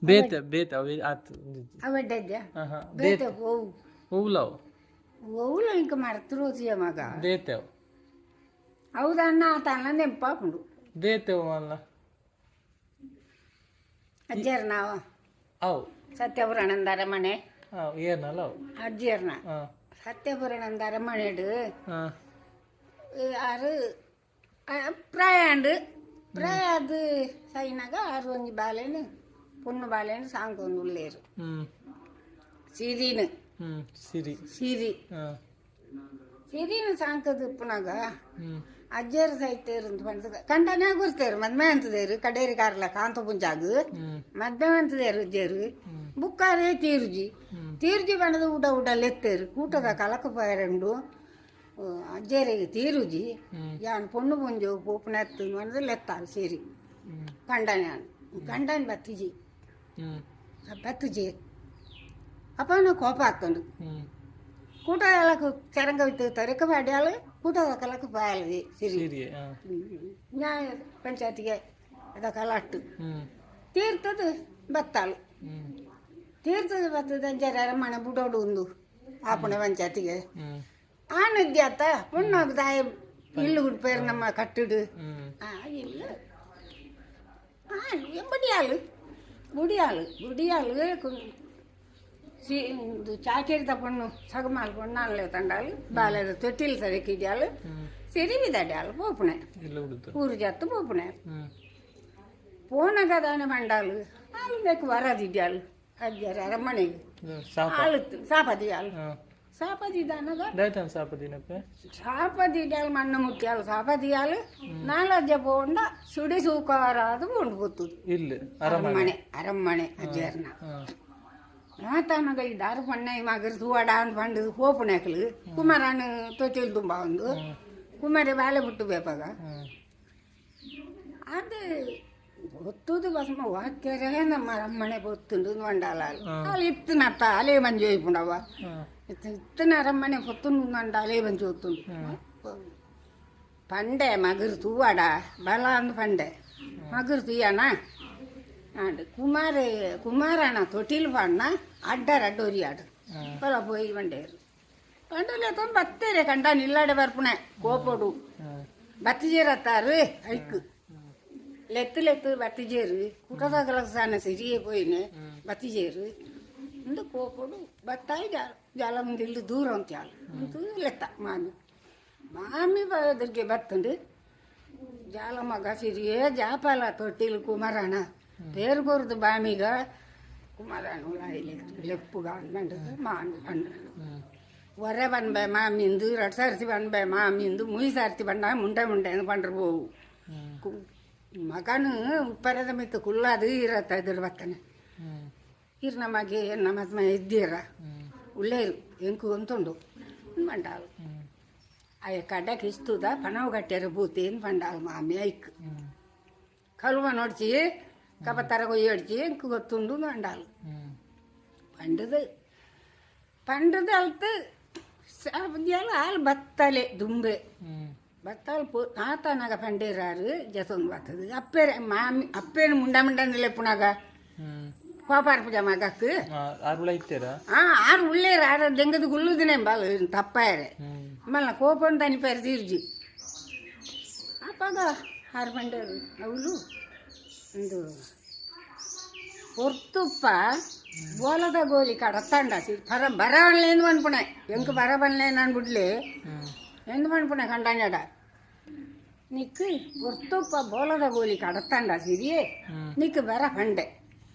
ಬೇತೆ ಬೇತೆ ಅವೆ ಆತ್. ಅವೆಡ್ಡಜ್ಜ. ಆಹಾ. ಬೇತೆ ಓವು? ಹೂವುಲವು. ಓವುಲ ಇಂಕ ಮರತು ಮಗ. ಬೇತೆ ಅವು. ಹೌದಣ್ಣ, ತನ್ನ ನೆಂಪಾಪುಂಡು. ಬೇತೆ ಅವು ಅಲ್ಲ. ಅಜ್ಜರ್ ನಾವು. ಅವು. ಸತ್ಯಪುರಾಣಂದ ಅರಮನೆ. ಅವು ಏನಲ್ಲ ಅವು. ಅಜ್ಜರ್ನ. ಹಾಂ. ಸತ್ಯಪುರಾಣಂದ ಅರಮನೆಡು. ಹಾಂ. ಆರು ಪ್ರಾಯಾಂಡು ಪ್ರಾಯ ಅದು ಸೈನಾಗ ಆರು ಒಂಜಿ ಬಾಲೆನು ಪೊಣ್ಣು ಬಾಲೆನು ಸಾಂಕೊಂದು ಉಳ್ಳೇರು. ಹ್ಞೂ. ಸಿರಿನು. ಹ್ಞೂ, ಸಿರಿ. ಸಿರಿ. ಹಾಂ. ಸಿರಿನ ಸಾಂಕದ ಉಪ್ಪುನಾಗ ಹ್ಞೂ. ಅಜ್ಜರು ಸೈತೇರು ಅಂತ ಪಂಡ ಕಂಡನೆ ಗುರ್ತೇರು ಮದ್ಮೆ ಅಂತದೇರು ಕಡೇರಿ ಕಾರ್ಲ ಕಾಂತ ಪುಂಜಾಗು. ಹ್ಞೂ. ಮದ್ಮೆ ಅಂತದೇರು ಅಜ್ಜರು. ಹ್ಞೂ. ಬುಕ್ಕಾರೇ ತೀರ್ಜಿ. ಹ್ಞೂ. ತೀರ್ಜಿ ಬಣ್ಣದ ಊಟ ಊಟ ಲೆತ್ತೇರು ಕೂಟದ ಕಲಕ ಪೇರಂಡು ಅಜ್ಜರಿಗೆ ತೀರುಜಿ. ಹ್ಞೂ. ಯಾನ್ ಪೊಣ್ಣು ಪುಂಜು ಪೂಪನೆತ್ತು ಮನದ ಲೆತ್ತಾಲ್ ಸೇರಿ. ಹ್ಞೂ. ಕಂಡನೆ ಕಂಡನ್ ಬತ್ತಿಜಿ. ಹ್ಞೂ. ಬತ್ತಿಜಿ ಅಪ್ಪನ ಕೋಪ ಹಾಕೊಂಡು. ಹ್ಞೂ. ಕೂಟ ಕಲಕ ಚರಂಗ ವಿತ್ತು ತರಕ ಪಾಡ್ಯಾಳು ಕೂಟದ ಕಲಕ ಪಾಯಲದಿ ಸಿರಿ. ಸಿರಿ, ಹಾಂ. ನ್ಯಾಯ ಪಂಚಾಯತಿಗೆ ಅದ ಕಲಾಟ್ಟು. ಹ್ಞೂ. ತೀರ್ತದ ಬತ್ತಾಳು. ಹ್ಞೂ. ತೀರ್ತದ ಬತ್ತದ ಅಂಚಾರ ಅರಮನೆ ಬುಡೋಡು ಒಂದು ಆಪುಣ ಪಂಚಾಯತಿಗೆ. ಹ್ಞೂ. ಆನದ್ಯಾತ ಪೊಣ್ಣಾಗ ದಾಯ ಇಲ್ಲು ಗುಡ್ಪೇರು ನಮ್ಮ ಕಟ್ಟಿಡು. ಹ್ಞೂ. ಆ ಇಲ್ಲ ಆ ಬುಡಿಯಾಳು ಬುಡಿಯಾಳು ಬುಡಿಯಾಳು ಸಿ ಇದು ಚಾಕಿರ್ದ ಪೊಣ್ಣು ಸಗಮಾಲ್ ಪೊಣ್ಣಾನ್ಲೆ ತಂಡಾಲು ಬಾಲೆದ ತೊಟ್ಟಿಲ್ ಸರಿಕಿದ್ಯಾಳು. ಹ್ಞೂ. ಸಿರಿ ಬಿದಾಡ್ಯಾಳು ಪೋಪುಣೆ. ಇಲ್ಲ ಬಿಡುದು. ಊರು ಜತ್ತು ಪೋಪುಣೆ. ಹ್ಞೂ. ಪೋನಗದಾನೆ ಮಂಡಾಲು ಆಳು ಬೇಕು ವರದಿದ್ಯಾಳು ಅಜ್ಜರ ಅರಮನೆಗೆ. ಸಾಪ. ಆಳು ಸಾಪದಿಯಾಳು. ಹಾಂ. ಸಾಪದಿದ್ದಾನಗ. ದಾಯ್ತಾನ ಸಾಪದಿನಪ್ಪೆ. ಸಾಪದಿಡ್ಯಾಳು ಮಣ್ಣು ಮುಟ್ಯಾಳು ಸಾಪದಿಯಾಳು ನಾಲಜ್ಜ ಪೋಂಡ ಸುಡಿ ಸೂಕಾರಾದ ಪೋಂಡು ಪೊತ್ತುದು. ಇಲ್ಲ ಅರಮನೆ. ಅರಮನೆ ಅರಮನೆ ಅಜ್ಜರ್ನ. ಹಾಂ. ಆತನಗ ಈ ದಾರು ಪಣ್ಣೆ ಮಗರ್ ತೂವಡ ಅಂತ ಪಂಡು ಪೋಪುಣೆಕ್ಲು ಕುಮಾರನ ತೊಟ್ಟಿಲ್ ತುಂಬ ಒಂದು ಕುಮಾರಿ ಬಾಲೆ ಬಿಟ್ಟು ಬೇಪಾಗ. ಹ್ಞೂ. ಅದು ಒತ್ತುದು ಬಸಮ ವಾಕ್ಯರೇ ನಮ್ಮ ಅರಮನೆ ಪೊತ್ತುಂಡು ಮಂಡಾಲ ಅಲ್ಲಿ ಇತ್ತನತ್ತ ಅಲೇ ಮಂಜು ಒಯ್ಪುಂಡವ. ಹಾಂ. ಇತ್ತನ ಅರಮನೆ ಪೊತ್ತುಂಡು ಮಂಡ ಅಲೇ ಮಂಜು ಒತ್ತುಂಡು ಪಂಡೆ ಮಗರು ತೂವಾಡ ಬಲ ಅಂದ್ ಪಂಡೆ ಮಗರು ತೂಯಣ ಆಂಡ್ ಕುಮಾರ ಕುಮಾರಣ ತೊಟ್ಟಿಲ್ ಪಾಡ್ನ ಅಡ್ಡರ ಅಡ್ಡೋರಿಯಾಡು. ಹ್ಞೂ. ಬಲ ಪೋಯಿ ಬಂಡೇರು ಪಂಡಲೆ ತೊಂದು ಬತ್ತೇರೆ ಕಂಡ ನಿಲ್ಲಾಡೆ ಬರ್ಪುಣೆ ಕೋಪೊಡು. ಹ್ಞೂ. ಬತ್ತಿಜೇರತ್ತಾರು ಐಕ್ ಲೆತ್ತು ಲೆತ್ತು ಬತ್ತಿಜೇರು ಕುಟದಾಗಲ ಸಾನ ಸಿರಿಯೇ ಪೋಯಿನೆ ಬತ್ತಿಜೇರು ಇಂದು ಕೋಪೊಡು ಬತ್ತಾಯಿ ಜಾಲ ಜಾಲ ಮುಂದೆ ಇಲ್ಲಿ ದೂರ ಅಂತ್ಯಾಳು ಅಂತೂ ಲೆತ್ತ ಮಾಮಿ ಮಾಮಿ ಬದರ್ಗೆ ಬತ್ತಂಡು ಜಾಲ ಮಗ ಸಿರಿಯೇ ಜಾಪಾಲ ತೊಟ್ಟಿಲು ಕುಮಾರಣ పేరు ಕೊರದು ಬಾಮಿಗ ಕುಮಾರಣ ಲೆಪ್ಪುಗ ಅಂದ್ಮಂಡದು ಮಾಮಿ ಪಂಡ. ಹ್ಞೂ. ಒರೆ ಬನ್ಬೆ ಮಾಮಿಂದು ಎರಡು ಸರ್ತಿ ಬನ್ಬೆ ಮಾಮಿಂದು ಮುಯ್ ಸರ್ತಿ ಬಂಡ ಮುಂಡೆ ಮುಂಡೆ ಪಂಡ್ರ போವು. ಹ್ಞೂ. ಮಗನು ಉಪ್ಪರದ ಮಿತ್ತು ಕುಳ್ಳಾದು ಇರತ್ತ ಇದ್ರ ಬತ್ತನೆ. ಹ್ಞೂ. ಇರ್ನ ಮಗೆ ಎನ್ನ ಮದ್ಮ ಇದ್ದೀರ. ಹ್ಞೂ. ಉಳ್ಳೇರು ಎಂಕು ಅಂತುಂಡು ಬಂಡಾಳು. ಹ್ಞೂ. ಅಯ್ಯ ಕಡಕ್ಕೆ ಇಸ್ತುದ ಪಣವು ಕಟ್ಟ್ಯಾರ ಬೂತಿ ಬಂಡಾಳು ಮಾಮಿ ಐಕ್. ಹ್ಞೂ. ಕಳುವ ನೋಡ್ಚಿ ಕಬತ್ತರ ಕೊಯ್ಯೊಡ್ಚಿ ಎಂಕು ಗೊತ್ತುಂಡು ಬಂಡಾಳು. ಹ್ಞೂ. ಪಂಡದು ಪಂಡದು ಅಲ್ತು ಆಲ್ ಬತ್ತಲೆ ದುಂಬೆ. ಹ್ಞೂ. ಬತ್ತಾಲ್ ಪೋ ಆತನಾಗ ಪಂಡೇರಾರು ಜಸೊಂದು ಬರ್ತದೆ ಅಪ್ಪೇರೆ ಮಾಮಿ ಅಪ್ಪೇನು ಮುಂಡ ಮುಂಡ ಲೆಪ್ಪುನಾಗ. ಹ್ಞೂ. ಕೋಪಾರ ಪೂಜೆ ಮಗಕ್ಕೆ. ಆರುಳ ಇತ್ತೀರಾ? ಆ ಆರು ಉಳ್ಳೇರು ಆರು ದೆಂಗದ ಗುಲ್ಲುದಿನೇ ಬಾಲ್ ತಪ್ಪಾಯರೆ. ಹ್ಞೂ. ಮಲ್ಲ ಕೋಪನ್ ತನಿಪೇರು ತೀರ್ಜಿ ಅಪ್ಪಾಗ ಆರು ಪಂಡೇರು ಅವಳು ಒಂದು ಪೊರ್ತುಪ್ಪ ಬೋಲದ ಗೋಲಿ ಕಡತ್ತಂಡ ಪರ ಬರವನ್ಲೇನು ಪನ್ಪುಣೆ ಎಂಕ್ ಬರಬನ್ಲೇನು ಅನ್ಬಿಡ್ಲಿ. ಹ್ಞೂ. ಎಂದು ಪನ್ಪುಣೆ ಕಂಡಾಂಜಡ ನಿಕ್ ಪೊರ್ತುಪ್ಪ ಬೋಲದ ಗೋಲಿ ಕಡತ್ತಂಡ ಸಿರಿಯೇ. ಹ್ಞೂ. ನಿಕ್ ಬರ ಪಂಡೆ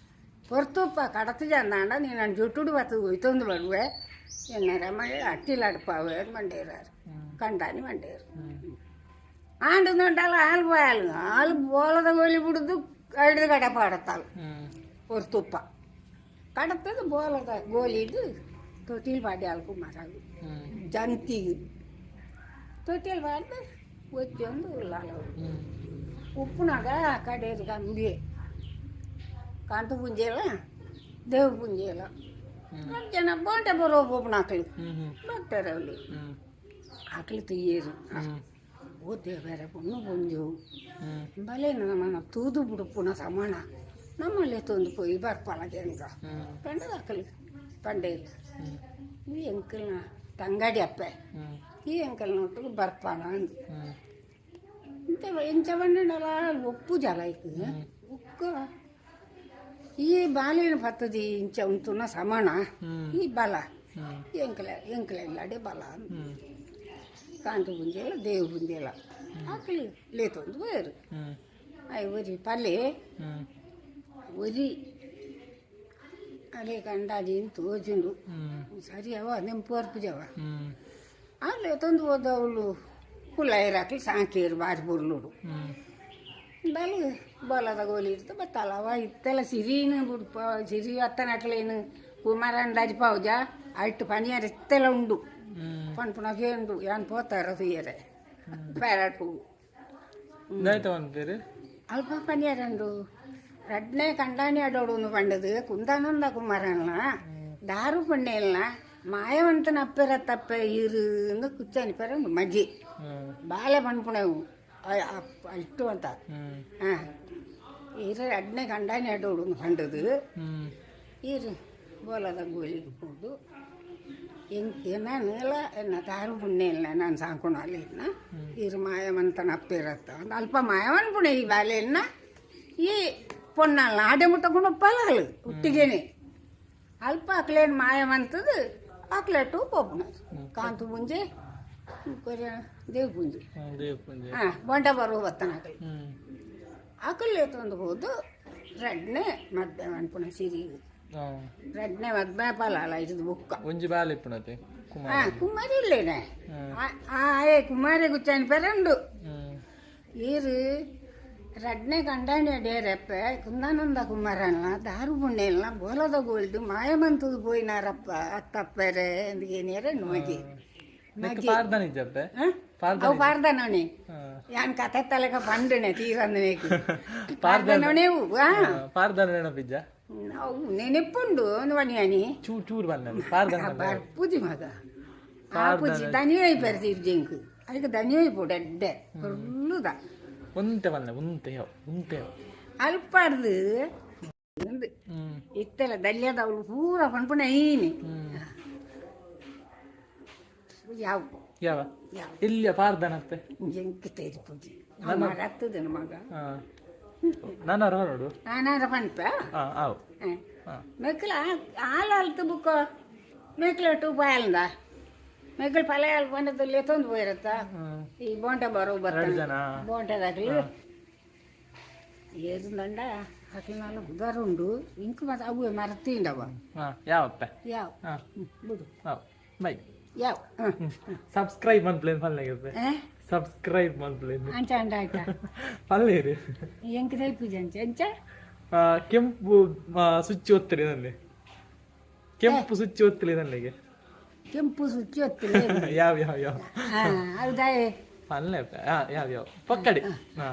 ಪೊರ್ತುಪ್ಪ ಕಡತು ಚಂದಾಂಡ ನೀನು ಜುಟ್ಟುಡು ಬತ್ತು ಒಯ್ತೊಂದು ಬರುವೆ ಎನ್ನರ ಮಳೆ ಅಟ್ಟಿಲಾಡ್ಪಾವೆ ಮಂಡೇರಾರು. ಹ್ಞೂ. ಕಂಡಾನಿ ಮಂಡೇರು. ಹ್ಞೂ. ಆಂಡು ನೋಂಡಾಲ ಆಲ್ ಬಾಯಲ್ ಆಲ್ ಬೋಲದ ಗೋಲಿ ಬಿಡುದು ಐದು ಕಡೆ ಪಾಡತ್ತಾಳು. ಹ್ಞೂ. ಪೊರ್ತುಪ್ಪ ಕಡತದ ಬೋಲದ ಗೋಲಿದು ತೊಟ್ಟಿಲ್ ಪಾಡ್ಯಾಳ ಕುಮಾರಾಗು. ಹ್ಞೂ. ಜಂತಿಗೆ ತೊಟ್ಟಿಲ್ ಪಾಡ್ದು ಒಚ್ಚೊಂದು ಉಳ್ಳಾಲ. ಹ್ಞೂ. ಉಪ್ಪುನಾಗ ಕಡೇರು ಕಂಬಿ ಕಾಂತ ಪುಂಜೆಲ ದೇವ್ರ ಪುಂಜೆಲ ಜನ ಬೋಂಟೆ ಬರೋ ಒಬ್ಬನ ಆಕಳು. ಹ್ಞೂ ಹ್ಞೂ. ಬರ್ತಾರೆ ಅಲ್ಲಿ. ಹ್ಞೂ. ಆಕಳು ತುಯ್ಯೇರು. ಹ್ಞೂ. ಓ ದೇವರ ಪೊಣ್ಣು ಪುಂಜು. ಹ್ಞೂ. ಬಲೆ ನಮ್ಮ ತೂದು ಬಿಡುಪುನ ಸಮಾನ. ನಮ್ಮಲ್ಲೇ ತೊಂದು ಪೋಯಿ ಬರ್ಪಾಲ ಎಂಕ ಪಂಡದ ಅಕ್ಕಲು ಪಂಡೇರು. ಈ ಎಂಕಲ್ನ ತಂಗಡಿ ಅಪ್ಪೆ, ಈ ಎಂಕಲ್ನ ಒಟ್ಟಿಗೆ ಬರ್ಪಾನ ಅಂದು. ಇಂಚ ಎಂಚ ಬಂಡಲ ಒಪ್ಪು ಜಲ ಐಕ್ ಉಕ್ಕ ಈ ಬಾಲಿನ ಪತ್ತದಿ ಇಂಚ ಉಂತುನ ಸಮಾನ ಈ ಬಲ ಎಂಕಲ ಎಂಕಲ ಇಲ್ಲಾಡೆ ಬಲ. ಕಾಂತು ಪುಂಜೆಲ ದೇವು ಪುಂಜೆಲ ಆಕಲಿ ಲೇತೊಂದು ಪೋಯರು. ಅಯ್ ಒರಿ ಪಲ್ಲೆ ಒರಿ ಅಲೆ ಕಂಡಾಜಿ ತೋಜುಂಡು ಸರಿ ಅವ ನೆಂಪು ವರ್ಪುಜವ. ಆ ಲೇತೊಂದು ಹೋದವಳು ಕುಲಾಯಿರಾಕ್ಲಿ ಸಾಂಕೇರು ಬಾರಿ ಬುರ್ಲುಡು ಬಲ ಬಲದ ಗೋಲಿ ಇರ್ತ ಬತ್ತಲವ ಇತ್ತೆಲ್ಲ ಸಿರಿನ ಬುಡ್ಪ ಸಿರಿ ಅತ್ತನಟ್ಲೇನು ಕುಮಾರನ್ ದರಿಪಾವುಜ ಅಟ್ಟು ಪನಿಯಾರ ಇತ್ತೆಲ್ಲ ಉಂಡು ಪನ್ಪುನಗೆ ಉಂಡು ಯಾನ್ ಪೋತಾರ ತುಯ್ಯರೆ ಪ್ಯಾರಾಟು. ದಾಯ್ತ ಪನ್ಪೇರು? ಅಲ್ಪ ಪನಿಯಾರಂಡು ರಡ್ನೇ ಕಂಡಾಣಿ ಅಡೋಡು ಪಂಡದು ಕುಂದಾನಂದ ಕುಮಾರನ್ನ ದಾರು ಪಣ್ಣೆಲ್ನ ಮಾಯವಂತನ ಅಪ್ಪೆರ ತಪ್ಪೆ ಇರು ಕುಚ್ಚಾನಿ ಪೆರ ಮಜ್ಜಿ ಬಾಲೆ ಪನ್ಪುಣವು ಅಷ್ಟು ಅಂತ. ಹಾಂ, ಇರು ರಡ್ನೇ ಕಂಡಾಣಿ ಅಡೋಡು ಪಂಡದು ಇರು ಬೋಲದ ಗೋಲಿಗೆ ಪೋದು ಎಂಕ್ ನಾನು ಎನ್ನ ದಾರು ಪುಣ್ಯ ಇಲ್ಲ ನಾನು ಸಾಂಕುಣ ಅಲ್ಲಿನ ಇರು ಮಾಯವಂತನ ಅಪ್ಪಿರತ್ತ ಒಂದು ಅಲ್ಪ ಮಾಯವನ್ ಪುಣೆ ಈ ಬಾಲೆಯನ್ನ ಈ ಪೊನ್ನಲ್ಲ ಆಡೆ ಮುಟ್ಟಕೊಂಡು ಪಲಾಲು ಒಟ್ಟಿಗೆನೆ ಅಲ್ಪ ಅಕ್ಲೇನು ಮಾಯವಂತದ್ದು ಅಕ್ಲೆಟು ಪೋಪುಣ ಕಾಂತು ಮುಂಜೆ ದೇವ್ ಪುಂಜೆ. ದೇವ್ ಪುಂಜೆ. ಹಾಂ, ಬೊಂಡ ಬರುವ ಬತ್ತನ ಅಕಲ್ ಅಕಲ್ ಎತ್ತೊಂದು ಹೋದು ರಡ್ನೆ ಮದ್ದೆ ಅನ್ಪುಣ ಸಿರಿ ರಡ್ನೆ ಮದ್ಮೆ ಪಲಾಲ ಇದು ಬುಕ್ಕ. ಒಂಜಿ ಬಾಲೆ ಇಪ್ಪುನತೆ ಕುಮಾರ? ಹಾಂ, ಕುಮಾರಿ ಇಲ್ಲೇನೆ. ಆಯೆ ಕುಮಾರಿ ಗುಚ್ಚಾನಿ ಪೆರಂಡು ಈರು ರಡ್ನೆ ಕಂಡಾಣಿ ಡೇರಪ್ಪ ಕುಂದಾನಂದ ಕುಮಾರಣ್ಣ ದಾರು ಪುಣ್ಯ ಬೋಲದ ಗೋಲ್ಡು ಮಾಯಮಂತದು ಪೋಯಿನಾರಪ್ಪ ಅತ್ತಪ್ಪರೆ ಅಂದ್ಗೇನಿಯರ ಮಗಿ. ನೆಕ್ ಪಾರ್ದನ ಇಜ್ಜಪ್ಪೆ? ಅವು ಪಾರ್ದನವನೇ ಯಾನ್ ಕತೆ ತಲೆಕ ಪಂಡನೆ ತೀರಂದನೇಕು ಪಾರ್ದನವನೇ. ಪಾರ್ದನ ನೆನಪಿಜ್ಜ? ಅವು ನೆನಪುಂಡು ಒಂದು ವಣಿಯಾನಿ. ಚೂರ್ ಚೂರ್ ಬಂದ ಪಾರ್ದನ. ಬರ್ಪುಜಿ ಮಗ ಆಪುಜಿ ದನಿಯೋಯ್ ಪೆರ್ತೀರ್ ಜಿಂಕ್ ಅದಕ್ಕೆ ದನಿಯೋಯ್ ಪೋಡು ಎಡ್ಡೆ ಫುಲ್ಲುದ. ಒಂತೆ ಬಂದ ಉಂತೆ ಯಾವ ಉಂತೆ ಯಾವ. ಅಲ್ಪಾಡ್ದು ಇತ್ತೆಲ್ಲ ದಲ್ಯದವಳು ಪೂರ ಪನ್ಪುಣ ಐನಿ ಯಾವ. ಯಾವ ಎಲ್ಲಿಯ ಪಾರ್ದನಪ್ಪೆ? ಎಂಕ್ ತೆರಿಪುಜಿ ಮರತ್ತದ ಮಗ. ನಾನು ನೋಡು. ನಾನಾರ ಪನ್ಪ. ಆವು. ಮೆಕ್ಲ ಹಾಲು ಅಲ್ತು ಬುಕ್ಕ ಮೆಕ್ಲ ಟೂ ಪಾಯಲ್ದ ಮೆಕ್ಲು ಪಲ ಪಂಡದಲ್ಲಿ ಎತ್ತೊಂದು ಪೋಯಿರತ್ತ ಈ ಬೋಂಟ ಬರೋ ಬರ್ತಾನೆ ಬೋಂಟದಾಗಲಿ ಏರುಂದಂಡ ಅಕ್ಲಿನಾಲ ಉದಾರ ಉಂಡು ಇಂಕ್ ಮತ್ತೆ ಅವು ಮರತೀಂಡವ. ಯಾವಪ್ಪ? ಯಾವ ಬಿಡು. ಬೈ. ಯಾವ. ಸಬ್ಸ್ಕ್ರೈಬ್ ಮನ್ಪ್ಲೇನ್ ಪಲ್ಲೆ. ಸಬ್ಸ್ಕ್ರೈಬ್ ಮನ್ಪ್ಲೇನ್. ಅಂಚ ಅಂಡ ಆಯ್ತಾ? ಪಲ್ಲೇರು. ಎಂಕ್ ತೈಪುಜಿ ಅಂಚ ಅಂಚ. ಕೆಂಪು ಸುಚ್ಚಿ ಒತ್ತಲಿ ನಲ್ಲಿ, ಕೆಂಪು ಸುಚ್ಚಿ ಒತ್ತಲಿ ನಲ್ಲಿಗೆ. ಕೆಂಪು ಸುಚ್ಚಿ ಒತ್ತಲಿ. ಯಾವ ಯಾವ ಯಾವ? ಹೌದಾ? ಪಲ್ಲೆ ಯಾವ ಯಾವ ಪಕ್ಕಡಿ. ಹಾ.